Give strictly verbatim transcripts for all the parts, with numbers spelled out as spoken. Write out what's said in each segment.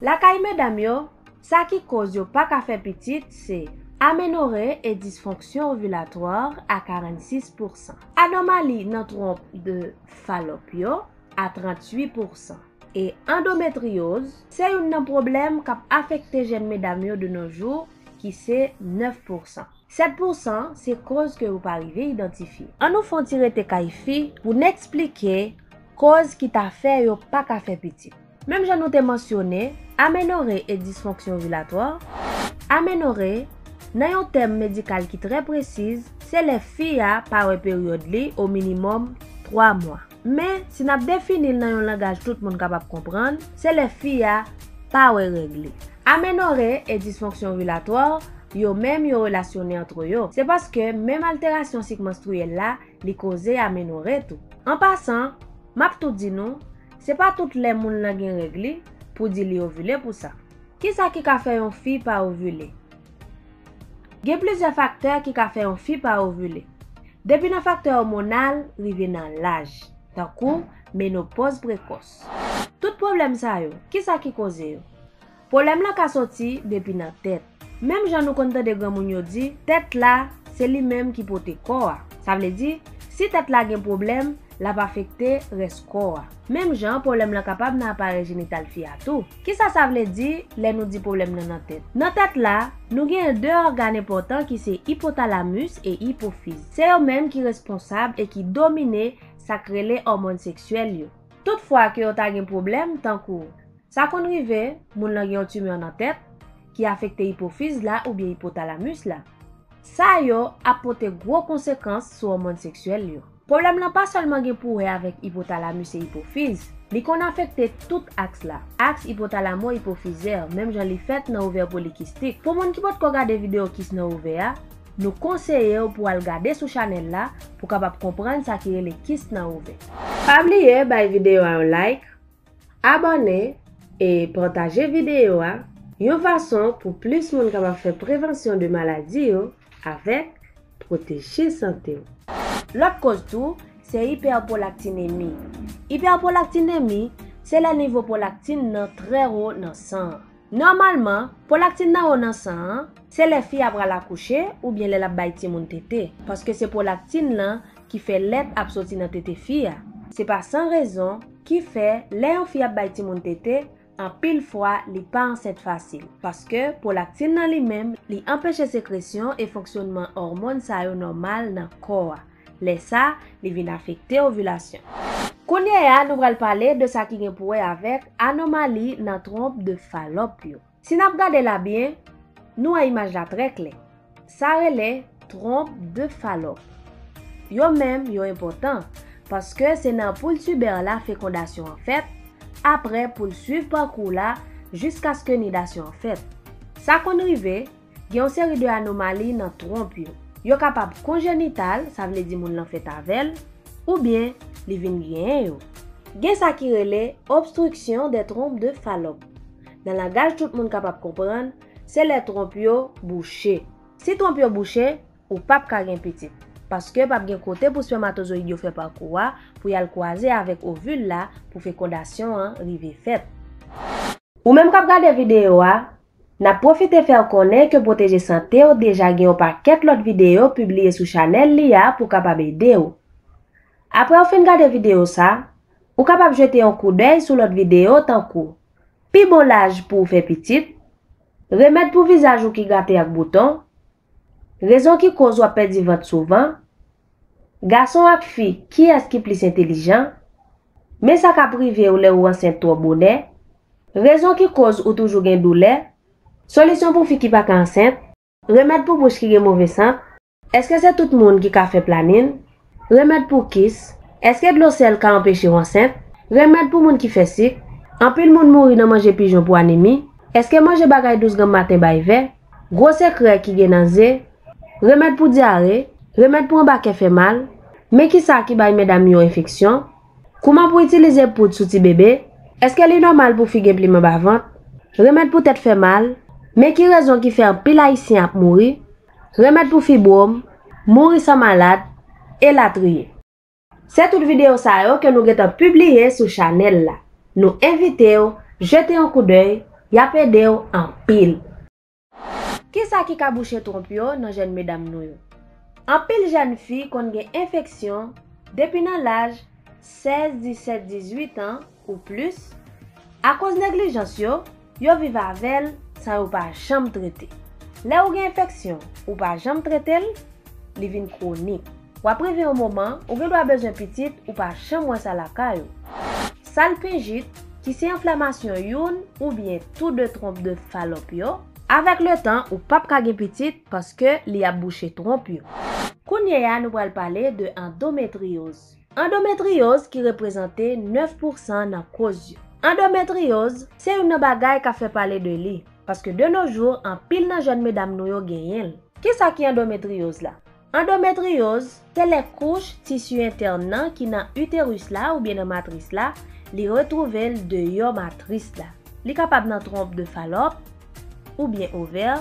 Lakay medam yo, sa ki koz yo pa ka fè pitit se amenore e disfonksyon ovilatwa a karannsis pousan, anomali nan twonp de Falòp yo a tranntuit pousan. E andometriyoz se youn nan pwoblèm k ap afekte jèn medam yo de nos jours, ki se nèf pousan. Sèt pousan se koz ke yo pa rive idantifye. Ann nou fè yon ti rete kay fi pou n eksplike koz ki ta fè yo pa ka fè pitit. Menm jan nou te mansyone, amenore e disfonksyon ovilatwa. Amenore, nan yon tèm medikal ki trè presiz, se lè fi a pa wè peryòd li o minimòm twa mwa. Men, si n ap defini l nan yon langaj tout moun kapab konprann, se lè fi a pa wè règ li. Amenore e disfonksyon ovilatwa, yo menm yo relasyone antre yo. Se paske menm alterasyon sik manstriyèl la, li koze amenore tou. An pasan, m ap tou di nou, se pa tout lè moun lan gen règ li pou di li ovile pou sa. Kisa ki ka fè yon fi pa ovile? Gen plizyè faktè ki ka fè yon fi pa ovile. Depi nan faktè òmonal rive nan laj, tankou menopòz prekòs. Tout pwoblèm sa yo, kisa ki koze yo? Pwoblèm lan ka soti depi nan tèt. Menm jan nou konn tande granmoun yo di, tèt la, se li menm ki pote kò a. Sa vle di, si tèt la gen pwoblèm, l ap afekte rès kò a. Menm jan, pwoblèm lan kapab nan aparèy jenital fi a tou. Kisa sa vle di lè nou di pwoblèm nan nan tèt? Nan tèt la, nou genyen de ògàn enpòtan ki se ipotalamus e ipofiz. Se yo menm ki responsab e ki domine sa k rele òmòn seksyèl yo. Tout fwa ke yo ta gen pwoblèm, tankou, sa konn rive, moun lan gen yon timè nan tèt ki afekte ipofiz la oubyen ipotalamus la. Sa yo ap pote gwo konsekans sou òmòn seksyèl yo. Pwoblèm lan pa sèlman gen pou wè avèk ipotalamus e ipofiz, li konn afekte tout aks la, aks ipotalamo-ipofizè, menm jan li fèt nan ovè polikistik. Pou moun ki potko gade videyo kis nan ovè a, nou konseye w pou al gade sou chanèl la pou w kapab konprann sa ki rele kis nan ovè. Pa bliye bay videyo a yon like, abòne e pataje videyo a, yon fason pou plis moun kapab fè prevansyon de maladi yo avèk pwoteje sante w. Lòt koz tou, se ipèpwolaktinemi. Ipèpwolaktinemi, se lè nivo pwolaktin nan trè wo nan san an. Nòmalman, pwolaktin nan wo nan san an, se lè fi a pral akouche oubyen lè l ap bay timoun tete, paske se pwolaktin lan ki fè lèt ap soti nan tete fi a. Se pa san rezon ki fè, lè yon fi ap bay timoun tete, anpil fwa li pa ansent fasil, paske pwolaktin nan li menm, li anpeche sekresyon e fonksyònman òmòn sa yo nòmal nan kò a. Lè sa, li vin afekte ovilasyon. Kounye a, nou pral pale de sa ki gen pou wè avèk anomali nan twonp de Falòp yo. Si n ap gade la byen, nou wè imaj la trè klè. Sa rele twonp de Falòp. Yo menm, yo enpòtan, paske se nan poul tibè la fekondasyon an fèt, apre poul swiv pakou la jiskaske nidasyon an fèt. Sa konn rive, gen yon seri de anomali nan twonp yo. Yo kapab konjenital, sa vle di moun lan fèt avè l, oubyen li vin genyen yo. Gen sa ki rele obstriksyon dè twonp de Falòp. Nan langaj tout moun kapab konprann, se lè twonp yo bouche. Si twonp yo bouche, ou p ap ka gen pitit. Paske p ap gen kote pou spèmatozoyid yo fè pakou a pou y al kwaze avèk ovil la pou fekondasyon an rive fèt. Ou menm k ap gade videyo a, n ap pwofite fè w konnen ke Pwoteje Sante w deja gen yon pakèt lòt videyo pibliye sou chanèl li a pou kapab ede w. Apre w fin gade videyo sa, ou kapab jete yon koudèy sou lòt videyo tankou, pi bon laj pou w fè pitit, remèd pou vizaj ou ki gate ak bouton, rezon ki koz w ap pèdi vant souvan, gason ak fi, kiyès ki plis entèlijan, men sa k ap rive w lè ou ansent twò bonè, rezon ki koz ou toujou gen doulè, solisyon pou fi ki pa ka ansent, remèd pou bouch ki gen move sant, èske se tout moun ki ka fè planin, remèd pou kis, èske dlo sèl ka anpeche w ansent, remèd pou moun ki fè sik, anpil moun mouri nan manje pijon pou anemi, èske manje bagay dous granm maten bay vè, gwo sekrè ki gen nan ze, remèd pou dyare, remèd pou anba kè fè mal, men kisa ki bay medam yo enfeksyon, kouman pou itilize poud sou ti bebe, èske li nòmal pou fi gen plim anba vant, remèd pou tèt fè mal, men ki rezon ki fè anpil ayisyen ap mouri, remèd pou fibwòm, mouri san malad, elatriye. Se tout videyo sa yo ke nou gentan pibliye sou chanèl la. Nou envite w jete yon koudèy, Y ap ede w anpil. Kisa ki ka bouche twonp yo nan jèn medam nou yo? Anpil jèn fi konn gen enfeksyon depi nan laj sèz, disèt, dizuit an ou plis. Akoz neglijans yo, yo viv avè l san yo pa janm trete. Lè ou gen enfeksyon, ou pa janm trete l, li vin kwonik. W ap rive yon moman, ou gendwa bezwen pitit, ou pa janm wè sa lakay ou. Salpinjit, ki se enflamasyon youn oubyen tou de twonp de Falòp yo, avèk letan, ou p ap ka gen pitit paske li ap bouche twonp yo. Kounye a, nou pral pale de andometriyoz. Andometriyoz ki reprezante nèf pousan nan koz yo. Andometriyoz se youn nan bagay k ap fè pale de li, paske de nos jours, anpil nan jèn medam nou yo genyen l. Kisa ki andometriyoz la? Andometriyoz se lè kouch tisi entèn nan ki nan iteris la oubyen nan matris la, li retwouve l deyò matris la. Li kapab nan twonp de Falòp, oubyen ovè,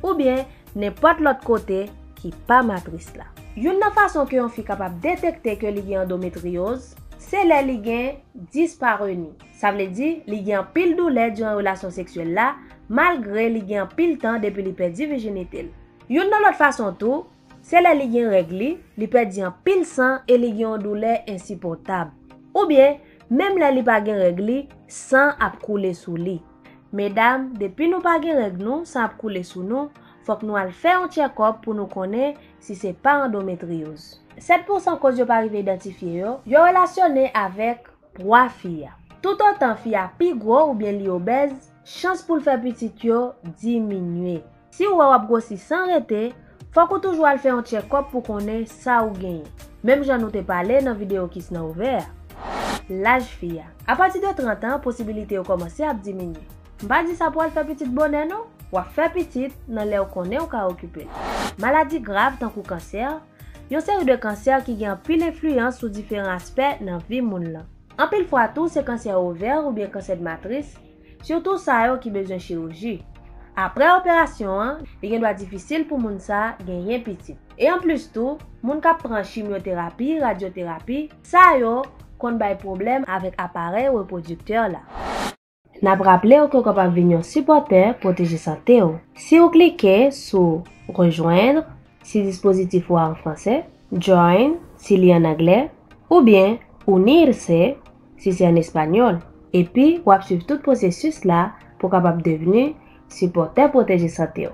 oubyen nenpòt lòt kote ki pa matris la. Youn nan fason ke yon fi kapab detekte ke li gen andometriyoz, se lè li gen dispareni. Sa vle di, li gen anpil doulè diran relasyon seksyèl la, malgre li gen anpil tan depi li pèdi vijinite l. Youn nan lòt fason tou, se lè li gen règ li, li pèdi anpil san e li gen yon doulè ensipòtab. Oubyen, menm lè li pa gen règ li, san ap koule sou li. Medam, depi nou pa gen règ nou, san ap koule sou nou, fòk nou al fè yon tchèkòp pou nou konnen si se pa andometriyoz. Sèt pousan koz yo pa rive idantifye yo, yo relasyone avèk pwa fi a. Toutotan fi a pi gwo oubyen li obèz, chans pou l fè pitit yo diminye. Si w wè w ap gwosi san rete, fòk ou toujou al fè yon tchèkòp pou konnen sa ou genyen. Menm jan nou te pale nan videyo kis nan ovè a. Laj fi a. Apati de trant an, posibilite yo kòmanse ap diminye. M pa di sa pou al fè pitit bonè non. W ap fè pitit nan lè w konnen w ka okipe l. Maladi grav tankou kansè, yon seri de kansè ki gen anpil enfliyans sou diferan aspè nan vi moun lan. Anpil fwa tou, se kansè ovè oubyen kansè de matris, sitou sa yo ki bezwen chiriji. Apre operasyon an, li gendwa difisil pou moun sa genyen pitit. E anplis tou, moun k ap pran chimyoterapi, radyoterapi, sa yo konn bay pwoblèm avèk aparèy repwodiktè la. N ap raple w ke w kapab vin yon sipòtè Pwoteje Sante w si w klike sou Rejoindre, si dispozitif ou a an fransè, Join, si li an anglè, oubyen Unirse, si se an espanyòl. Epi, w ap swiv tout pwosesis la pou w kapab devni sipòtè Pwoteje Sante w.